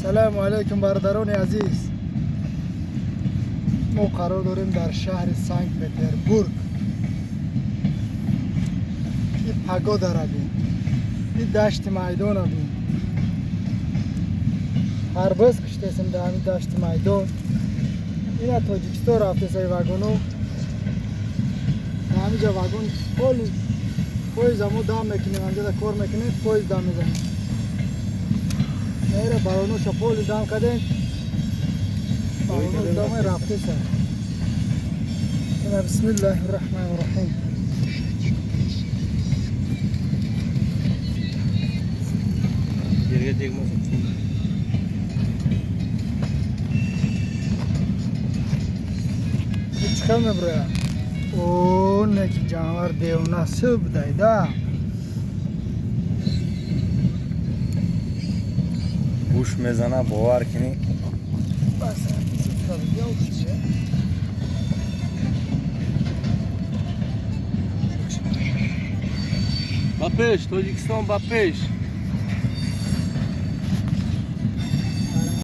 Салому алейкум, бародарони азиз. Мо қарор дорем дар шаҳри Санкт Петербург. И погодара бин, и дашти майдона бин. Ҳарбиз киштесем дар ҳамин дашти майдон. Ина Тоҷикистон рафтесаи вагону. Ҳаминҷа вагон поли поезд мо дам мекунем, ҳамҷода кор мекунем, поезд дам мезанем. Мера балоноша поли дам кардем. Балонош дам рафтеса. Ина бисмиллаҳи раҳмани раҳим. Жерге тегмесе. Чӣ меброя? О, неки ҷанвар девона суб дайда. Гӯш мезана, бовар кунӣ. Бас. Ба пеш, Тоҷикистон, ба пеш.